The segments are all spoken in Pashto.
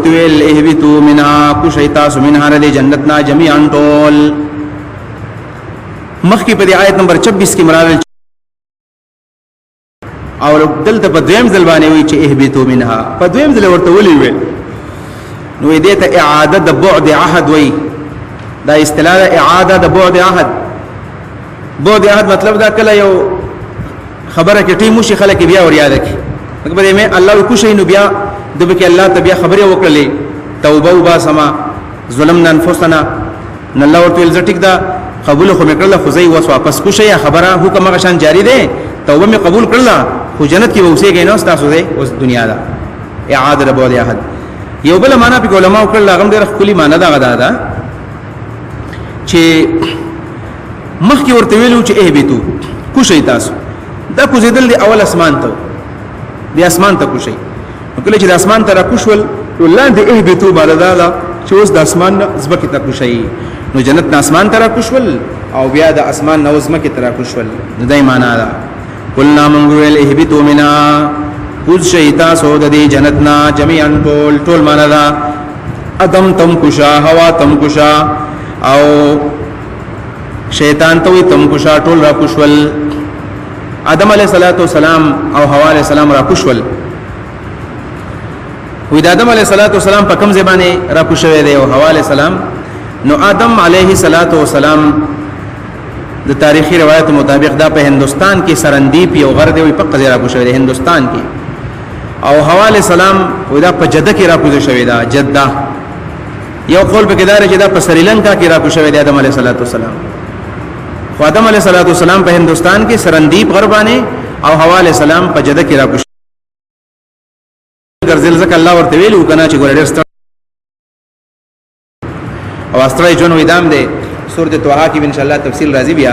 ورته ویل اهبطوا منها، کوشئ تاسو منها د جنت نه جميعا ټول. مخکې په دې آیت نمبر 26 کې مراغل او دلته په دویم ځل باندې وی چې اهبطوا منها، په دویم ځل ورته ولي ویل. نو دې ته اعاده د بعد عهد وی، دا اصطلاح ده اعاده د بعد عهد. بعد عهد مطلب دا کله یو خبره کې ټیم وشي خلک بیا ور یاد کړي، مګر مې الله وکوشي نو بیا د بکې الله ته بیا خبره وکړلې، توبه وباسما ظلمنا انفسنا، نو الله ورته ویل زه ټیک ده قبول خو مې کړله، خو زه یې اوس واپس کوشي خبره حکم هغه شان جاری دی، توبه مې قبول کړله خو جنت کې به اوسېږئ نه، ستاسو ځای اوس دنیا ده. اعاده د بعد عهد یو بله معنا پکې علماو کړله، هغه هم ډېره ښکلې معنا ده، هغه دا ده چې مخکې ورته ویلو چې اهبطو کوشئ تاسو، دا کوزېدل دی اول اسمان ته، دی اسمان ته کوشئ. نو کله چې د اسمان ته راکوشول نو لاندې اهبطو باندې دا ده چې اوس د اسمان نه ځمکې ته کوشئ، نو جنت نه اسمان ته راکوشول او بیا د اسمان نه ځمکې ته راکوشول. نو دا یې معنا ده. قلنا مونږ ویل اهبطو منا، کوز شئ تاسو د دې جنت نه جميعا ټول، ټول معنا ده ادم تم کوشا، هوا تم کوشا، او شیطان ته وی تم کوشا، ټول را کوشول. آدم علیه الصلاۃ والسلام او حوا علیه السلام را کوشول. وی د آدم علیه الصلاۃ والسلام په کوم ځای باندې را کوشوي دی او حوا علیه السلام؟ نو آدم علیه الصلاۃ والسلام د تاریخي روایت مطابق دا په هندستان کې سرندیپ یو غر دی، وی په قضیه را کوشوي دی هندستان کې. او حوا علیه السلام وی دا په جده کې را کوزه شوی دا جده. یو قول په کې دار چې دا په سریلانکا کې را کوشوي دی آدم علیه الصلاۃ والسلام. خو آدم علیه الصلاۃ والسلام په هندستان کې سرندیپ غر باندې او حوا علیه السلام په جده کې را کوش ګرځل، ځکه الله ورته ویلو کنه چې ګوره ډېر ستړی او استړی ژوند ویدام دی. سورته طه کې ان شاء الله تفصیل راځي بیا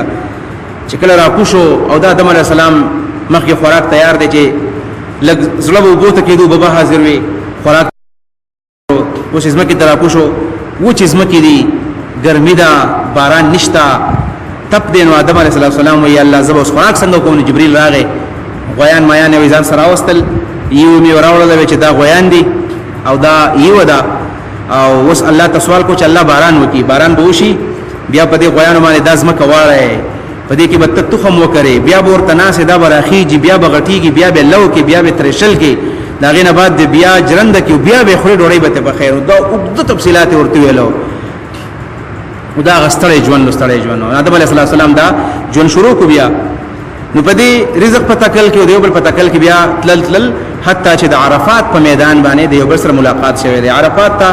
چې کله را کوشو او د آدم علیه السلام مخکې خوراک تیار دی چې لږ زړه به اوبو ته کېدو به حاضر وي خوراک. اوس ځمکې ته راکوشو، وچې ځمکې دي، ګرمي ده، باران نشته، تپ دی. نو آدم علیه السلام وایي الله زه به اوس خوراک څنګه کوم؟ نو جبریل راغی، غویان میان یې ځان سره راوستل، یو مې راوړل چې دا غویان دي او دا یو ده. او اوس الله ته سوال کو چې الله باران وکړي، باران به وشي، بیا په دې غویانو باندې دا ځمکه واړی، په دې کې به ته تخم وکرې، بیا به ورته ناستې دا به راخیږي، بیا به غټېږي، بیا به لو کې، بیا به ترشل کې، د هغې نه بعد دې بیا ژرنده کې، بیا به یې خورې ډوډۍ به ته پخې. نو دا اوږده تفصیلات یې ورته ویلو. نو دا هغه ستړی ژوند نو ستړی ژوند نو آدم علیه السلام دا ژوند شروع کو بیا. نو په دې رزق په تکل کې او د یو بل په تکل کې بیا تلل تلل حتی چې د عرفات په میدان باندې د یو بل سره ملاقات شوی دی. عرفات ته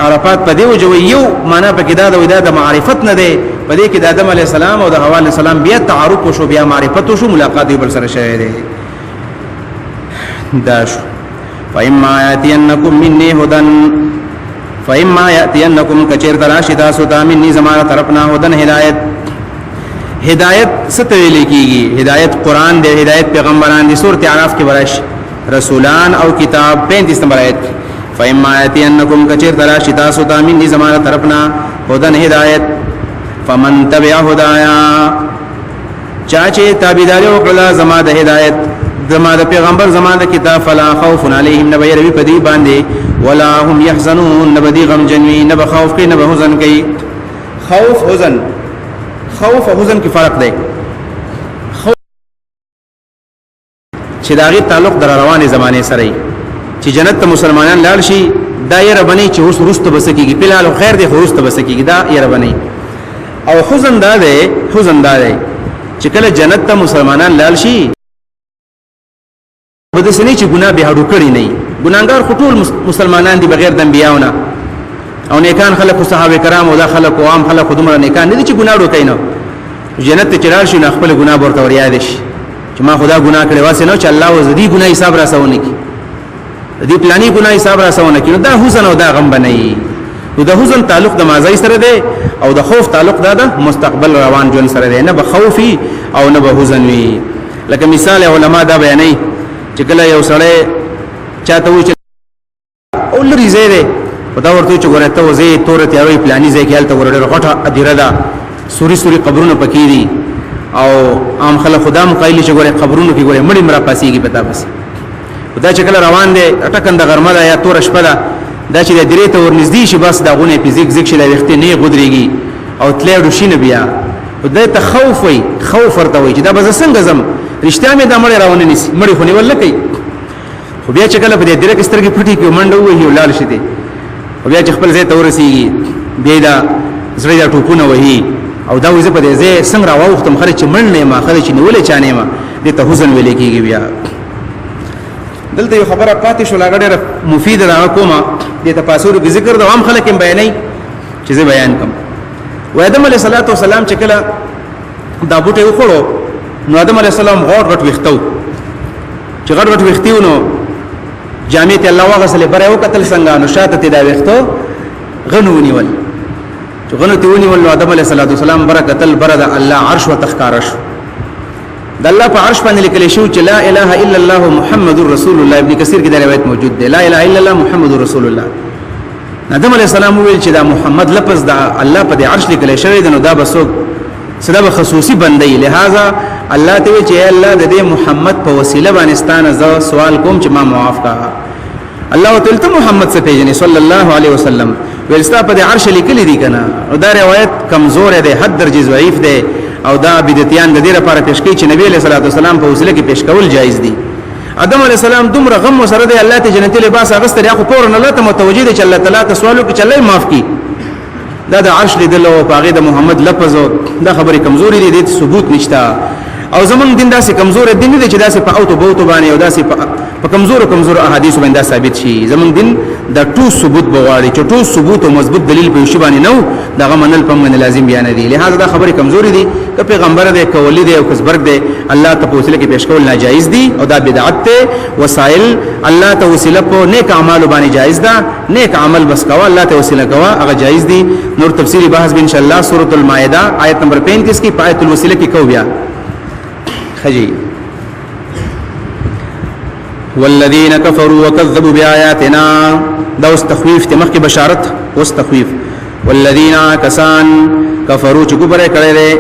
عرفات په دې وجه یو معنا پکې دا ده، دا د معرفت نه دی، په دې کې د آدم علیه السلام او د حوا علیه السلام بیا تعارف وشو، بیا معرفت وشو، ملاقات یو بل سره شوی دی. دا شو. فإما يأتينكم مني هدى، فإما يأتينكم کچیر تراشی تاسو ته مني زمانه طرفنا هدن هدایت. هدایت څه ته ویل کیږي؟ هدایت قرآن دی، هدایت پیغمبران دي. سورته اعراف کې براش رسولان او کتاب 35 نمبر آیت. فإما يأتينكم کچیر تراشی تاسو ته مني زمانه طرفنا هدن هدایت، فمن تبع هدايا، چا چې تابعداري وکړه زما د هدایت، زما د پیغمبر، زما د کتاب، فلا خوف علیهم نبیروی پدی باندې، ولا هم يحزنون نبدی غم جنوی، نه خوف کوي نه حزن کوي. خوف حزن، خوف او حزن کې فرق دی. خوف چې داغي تعلق در روانې زمانه سره وي، چې جنت ته مسلمانان لاړ شي دا یې ربني چې اوس وروسته بس کیږي، په لالو خیر دی خو وروسته بس کیږي، دا یې ربني. او حزن دا دی، حزن دا دی چې کله جنت ته مسلمانان لاړ شي به داسې نه چې ګناه به هډو کړي نه، ګناهګار خو ټول مسلمانان دي بغیر د انبیاو نه، او نیکان خلک خو صحابه کرام او دا خلک او عام خلک خو دومره نیکان نه دي چې ګناه وکړي. نه جنت ته چې لاړ شي نو خپل ګناه ورته وریاد شي چې ما خدا ګناه کړې واسه نه چې الله وز دې ګناه حساب را سونه کی، دې پلاني ګناه حساب را سونه کی. نو دا حزن او دا غم بنئ. نو د حزن تعلق د ماضی سره دی او د خوف تعلق دا د مستقبل روان ژوند سره دی، نه به خوفي او نه به حزن وي. لکه مثال علما دا بیانوي چې کله یو سړی چاته وایي چې او لري ځای دی، خو دا ورته چې ګوره ته وځې توره تیارې پلاني ځای کې، هلته ګوره ډېره غټه ادیره ده، سوري سوري قبرونه پکې دي، او عام خلک خو دا هم قایل چې ګوره قبرونو کې ګوره مړي هم راپاڅېږي په تا پسې. خو دا چې کله روان دی ټکنده غرمه ده یا توره شپه ده، دا چې د درې ته ورنږدې شي، بس دا غونه په زیګ زیګ شي، دا ویښتې نه غودرېږي او تلی ډو شي نه. بیا خدای ته خوف وي، خوف ورته وي چې دا به زه څنګه ځم، رښتیا مې دا مړی راونه نیسي، مړی خو نیول نه کوي. خو بیا چې کله په دې درې کې سترګې پټې کړي، منډه ووهي او لاړ شي دی، او بیا چې خپل ځای ته ورسېږي، بیا دا زړه دا ټوپونه وهي او دا وایي زه په دې ځای څنګه راواوښتم، خلک چې مړ نه یم، خلک چې نیولی چا نه یم. دې ته حزن ویل کېږي. بیا دلته یو خبره پاتې شوله، هغه ډېره مفیده ده، هغه کومه دې تفاسیرو کې ذکر ده، عام خلک یې بیانوي چې زه بیان کوم. و آدم علیه الصلاة والسلام چې کله دا بوټی وخوړو، نو آدم علیه السلام غوټ غټ ویښته وو. چې غټ غټ ویښتې وو، نو جامې ته الله واغسلې، بره یې وکتل څنګه، نو شاته ته دا ویښتو غنو ونیول. چې غنو ته ونیول، نو آدم علیه السلام بره کتل، بره د الله عرش ورته ښکاره شو. د الله په عرش باندې لیکل شو چې لا اله الا الله محمد رسول الله. ابن کثیر کې دا روایت موجود دی، لا اله الا الله محمد رسول الله. آدم علیه السلام ویل چې دا محمد لفظ دا الله په دې عرش لیکل شوی دی، نو دا به څوک څه، دا به خصوصي بندي. لہذا الله ته وی چې الله، د دې محمد په وسیله باندې ستانه زه سوال کوم چې ما معاف کا. الله تعالی ته محمد څه پیژنې صلی الله علیه وسلم؟ ویل ستا په دې عرش لیکل دي کنه. او دا روایت کمزور دی، حد درجه ضعیف دی، او دا بدعتیان د دې لپاره پیش کوي چې نبی علیہ الصلوۃ والسلام په وسیله کې پیش کول جایز دي. آدم علیہ السلام دومره غم سره دی، الله ته جنتی لباس اغستل، خو فورا الله ته متوجه دی چې الله تعالی ته سوال وکړي چې الله معاف کړي. دا د عرش لیدل او په هغې د محمد لفظ، دا خبرې کمزورې دي، دې ثبوت نشته. او زمونږ دین داسې کمزور دین نه دی چې داسې په اوتو بوتو باندې او داسې په کمزورو کمزورو احادیثو باندې دا ثابت شي. زمونږ دین د ټول ثبوت بغواړي، چې ټول ثبوت او مضبوط دلیل په شی باندې نو دغه منل په من لازم بیان دي. لہذا دا خبرې کمزوري دي، که پیغمبر دی، که ولی دی او که زبرګ دی، الله ته په وسیله کې پیش کول ناجایز دي او دا بدعت دی. وسایل الله ته وسیله په نیک اعمالو باندې جایز ده، نیک عمل بس کوه، الله ته وسیله کوه، هغه جایز دي. نور تفصیلی بحث به ان شاء الله سورۃ المائده آیت نمبر 35 کې په آیت الوسیله کې کو بیا خجی. والذین کفروا وکذبوا بیااتنا، دا اوس تخویف ته، مخکې بشارت، اوس تخویف. والذین کسان کفروا چې کفر کړي دي،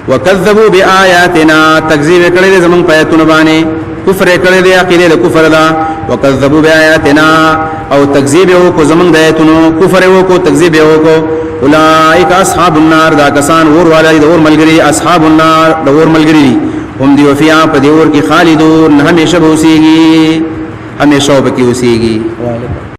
وکذبوا بیااتنا تکذیب کړي دي زمون پیاتونه باندې، کفر کړي دي، عقیده د کفر ده، وکذبوا بیااتنا او تکذیب وکړو زمون د آیتونو، کفر وکړو، تکذیب وکړو، اولئک اصحاب النار، دا کسان ور والا دي، اور ملګری، اصحاب النار د اور ملګری هم دی، وفیا په دې اور کې خالدون، همیشه به اوسېږي، همیشه به کې اوسېږي.